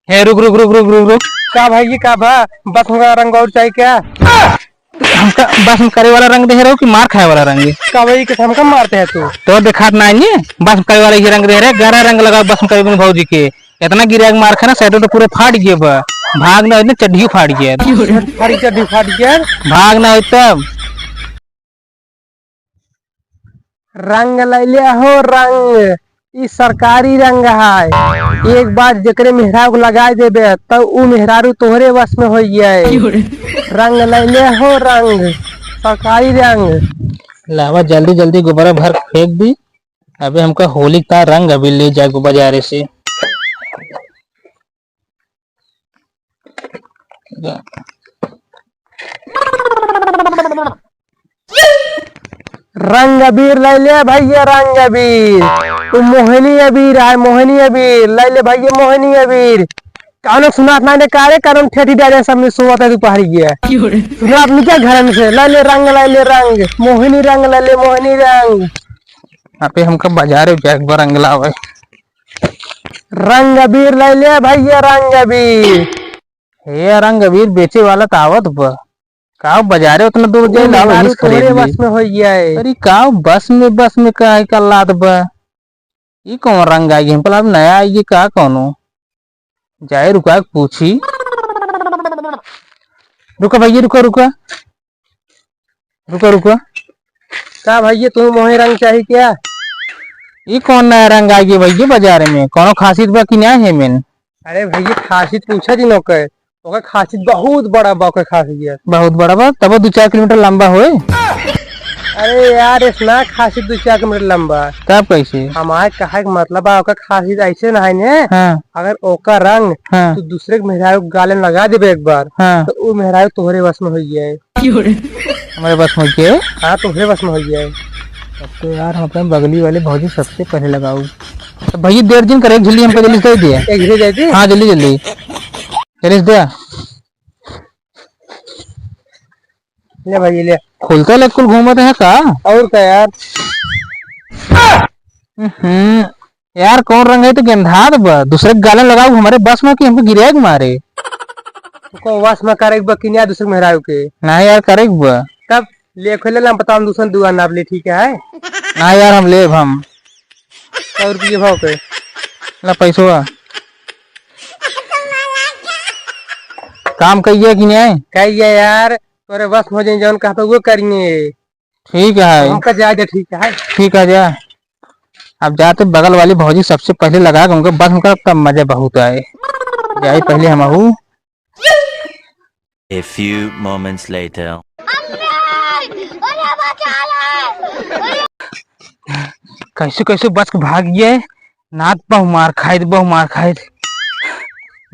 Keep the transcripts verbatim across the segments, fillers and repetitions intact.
हे, रुक, रुक, रुक, रुक, रुक, रुक। का भाई, ये का बा? बस हमका रंग और चाहिए क्या? हमका बस में करे वाला रंग देहे रहो कि मार खाए वाला रंग? का भाई, कि हमका मारते हैं तू? तो देखात ना है, बस में करे वाला ये रंग देहे रहे, गहरा रंग लगाओ बस में करे वाले भौजी के। इतना गिरा के मार खाना, शर्ट तो पूरा फाट गया बा। भाग ना, इतने चड्ढी फाट गया। फाटी चड्ढी फाट गया। भाग ना होई तब। रंग लैले हो रंग, ई सरकारी रंग है। एक बार जेकरे मेहरारू को लगाए देबे, तब ऊ मेहरारू तोहरे वश में हो जाए। क्यों रे? रंग लैले हो रंग, सरकारी रंग। लावा जल्दी जल्दी गोबरा भर फेंक दी। अबे हमका होली का रंग अबीर ले जाए बाजारे से। रंग अबीर लै ले भैया, रंग अबीर। तू मोहिनी अबीर आए, मोहिनी अबीर लै ले भैया, मोहिनी अबीर। कानो सुनात ना दे कारे, कानो ठेठी डाले सब में सोवत है दोपहरी के। सुनात नहीं क्या घर में से? लै ले रंग, लै ले रंग, मोहिनी रंग लै ले, मोहिनी रंग। अबे हमका बाजारे जाए के बा रंग लावे। रंग अबीर लै ले भैया, रंग अबीर। हे रंग अबीर बेचे वाला त आवत बा। का बाजारे उतना दूर जाए, लाओ, मेहरारू इस खरीद तोहरे ली। बस में हो जाए। अरे का बस में, बस में का है, का लात बा? ई कौन रंग आई है? मतलब नया आई है का कौनो? जाए रुका के पूछी। रुका भैया, रुका, रुका। रुका, रुका। का भैया, तू मोहे रंग चाही क्या? ई कौन नया रंग आ गया भैया बाजार में? कौनो खासियत बा कि ना है मेन? अरे भैया, खासियत पूछा जिन ओकर। ओकर खासियत बहुत बड़ा बा, ओकर खासियत। बहुत बड़ा बा? तब दो चार किलोमीटर लंबा होए। अरे यार, इतना खासियत दो चार किलोमीटर लंबा। तब कैसे? हमारे कहे के मतलब बा, ओकर खासियत ऐसे ना है ने। हाँ। अगर ओकर रंग हाँ। तू दूसरे के मेहरारू के गाले में लगा देबे एक बार, हाँ। तो ऊ मेहरारू तोहरे बस में हो जाए। हमारे बस में हो जाए? हाँ, तोहरे बस में हो जाए। अब तो यार हम अपने बगली वाले भौजी सबसे पहले लगाऊ। तो भैया देर जिन करे, एक झिल्ली हमको जल्दी से दे दिए। एक झिल्ली दे दी? हाँ, जल्दी, जल्दी। जल्दी से दे। ले भाई, ले। खुलता ले कुल घूमत है का? और का यार? हम्म, यार कौन रंग है तो गेंधात बा? दूसरे के गाले लगाऊ, हमारे बस में कि हमको गिराए के मारे। तुमको वश में करे के बा कि ना दूसरे मेहरारू के? ना यार, करे के बा। तब ले खोले ना, बताओ, हम दूसरे दुआ नाप ले, ठीक है? ना यार, हम लेब हम। सौ रुपये भाव पे। ला पैसवा। काम कहिए कि नहीं? कहिए यार, तोरे बस में हो जाए, जौन कहता वो करिए। ठीक है। हमका जाए दे, ठीक है। ठीक है जा। अब जाते बगल वाली भौजी सबसे पहले लगा के उनके बस में कर, तब मजा बहुत आए। जाए पहले हम आहू। A few moments later. कैसे कैसे बच के भाग गए। नात बहु मार खाइत, बहु मार खाइत।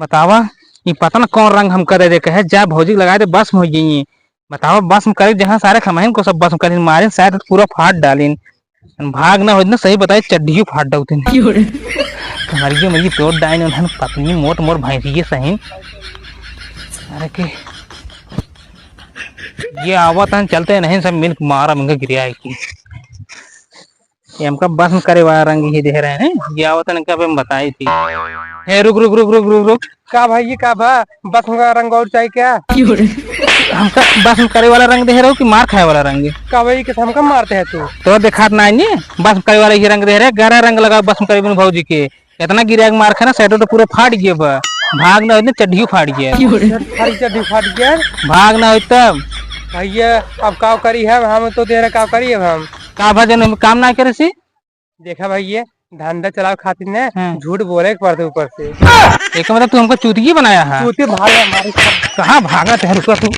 बतावा, ई पता ना कौन रंग हमका दे दे कहे, जा भौजी के लगाए दे, बस में हो जाइए। बतावा, बस में करे जहाँ सारे खमाइन को सब बस में करिन मारिन, शायद पूरा फाड़ डालिन। भाग ना होइत ना, सही बताए, चड्ढियो फाड़ डाउतिन। क्यों रे? कमरियो मरियो तोड़ डाइन उन्हन, पतनी मोट मोट भैंसिये सहिन। अरे के, ये आवत हैं, चलते नहीं, सब मिल के मारा मंगे गिरिया की। ये हमका बस में करे वाला रंग ही दे रहे हैं, ये आवत हैं, इनका पे हम बताई थी। हे, रुक, रुक, रुक, रुक, रुक, रुक। का भाई, ये का बा? बस में का रंग और चाहिए क्या? हमका बस में करे वाला रंग दे रहो कि मार खाए वाला रंग? का भाई, कि हमका मारते हैं तू? तो देखात ना है, बस में करे वाला ये रंग दे रहे, गहरा रंग लगा बस में करे बिन भौजी के। इतना गिरा के मार खाना, शर्ट तो पूरा फाट गया बा। भाग ना होइत ना, चड्ढियो फाट गया। शर्ट फाट, चड्ढी फाट गया। भाग ना होइत तब। भैया, अब का करी है, हम तो दे रहे, का करी अब हम? का भजन में काम ना करे सी? देखा भैया, धंधा चलावे खातिर ने हाँ। झूठ बोले के पड़ते ऊपर से। एक मतलब तू हमको चूतिया बनाया है। चूतिया भाग हमारे। कहाँ भागा तै, रुका तू।